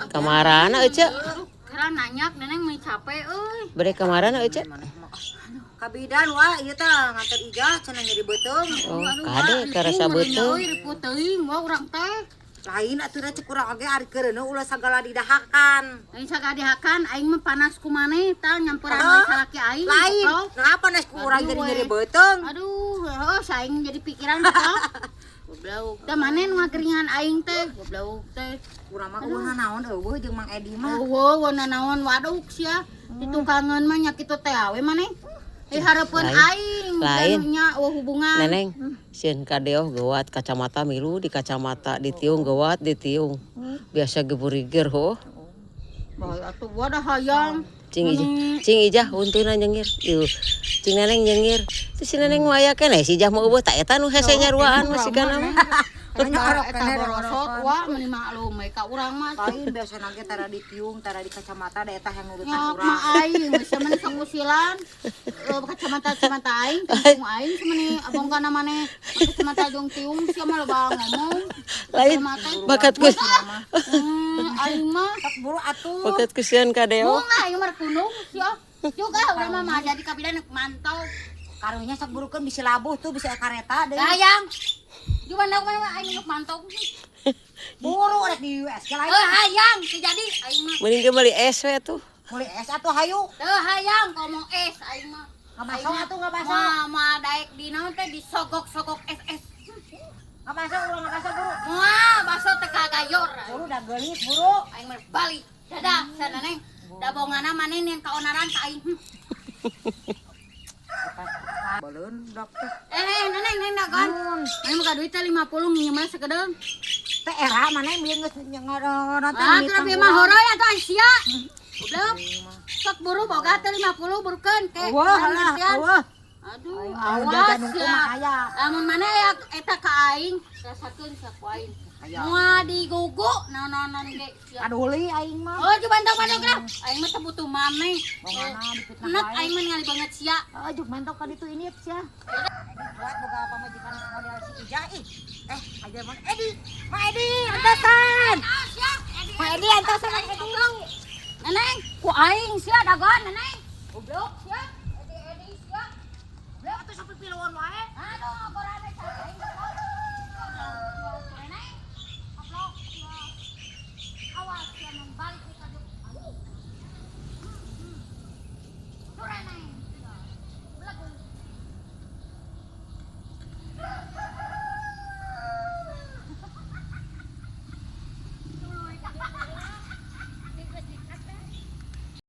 Kamarana Ece? Kira nanyak neneng mah capek euy. Bade kamarana Ece? Kabidan wah ieu teh nganter Ijah cenah nyeri beuteung. Oh, kade karasa beuteung. Euy riput teuing wah urang teh. Lain atuh da cek urang oge ari keureuneuh ulah sagala didahakan. Aing sagala dihakan aing mah panas ku maneh tah nyamperan we salaki aing. Lain, nah panas ku urang jadi nyeri beuteung. Aduh, heuh saing jadi pikiran tah. Goblok. Da maneh nu ngageringan aing teh, goblok teh. Urang mah eueuh naon eueuh jeung Mang Edi mah. Eueuh naon waduk sia. Ditukangeun mah nya kitu teh we maneh. Di hareupeun aing lain nya eueuh hubungan. Neneng, sieun kadeoh geuwat kacamata milu di kacamata ditiung geuwat ditiung. Biasa geburigir heuh. Bae atuh wadah hayang. Cing Ijah, cing Ijah untuna nyengir. Ieu cing Neneng nyengir. Terus si Neneng mah aya keneh si Ijah mah eueuh ta eta nu hese nyaruaan mah sigana mah. Eta borosot wah meuni maklum we ka urang mah. Lain biasana ge tara ditiung, tara di kacamata da eta yang ngurutan urang. Mah aing geus meni sakusilan. Kacamata-kacamata aing, tiung aing semeni abongkana maneh kacamata jeung tiung sia mah loba ngomong. Lain bakat ku. Aing mah sok buru atuh. Bakat ku sieun ka deo. Bunga aing mah kunung sia. Juga urang mah jadi kabidan mantau. Karunya sok burukeun bisi labuh tuh bisi kareta deui. Hayang. Gimana mah aing nuk mantau. Buru rek di US ke lain. Heuh hayang teu jadi aing mah. Mending ge meuli es we atuh. Meuli es atuh hayu. Teu hayang komo es aing mah. Ngabaso atuh ngabaso. Moal daek di naon teh disogok-sogok es-es. Ngabaso urang ngabaso buru. Moal baso teh kagayor. Buru da geulis buru. Aing mah balik. Dadah sana neng. Da bongana maneh yang kaonaran ka aing. Baleun dak teh. Neneng neng dagon. Maneh boga duit teh 50 nginjem sakedeung. Teh era maneh bieu geus ngono teh. Ah, teu mah horoy atuh sia. Goblok. Sok buru boga teh 50 burukeun ke. Eueuh lah, eueuh. Aduh, awas ya. Lamun maneh aya eta ka aing, rasakeun sia ku aing. Moal digugu naon-naon ge sia. Aduh li aing mah. Oh, coba bantok-bantok lah. Aing mah teu butuh maneh. Bongana dipitnah Enek aing mah ningali banget sia. Heeh, juk mantok ka ditu ini sia. Buat boga pamajikan model si Ijah ih. Aja Mang Edi. Mang Edi, antosan. Mang Edi antosan Mang Edi. Neneng, ku aing sia dagon neneng. Goblok sia. Edi-edi sia. Goblok atuh sampe piluan wae.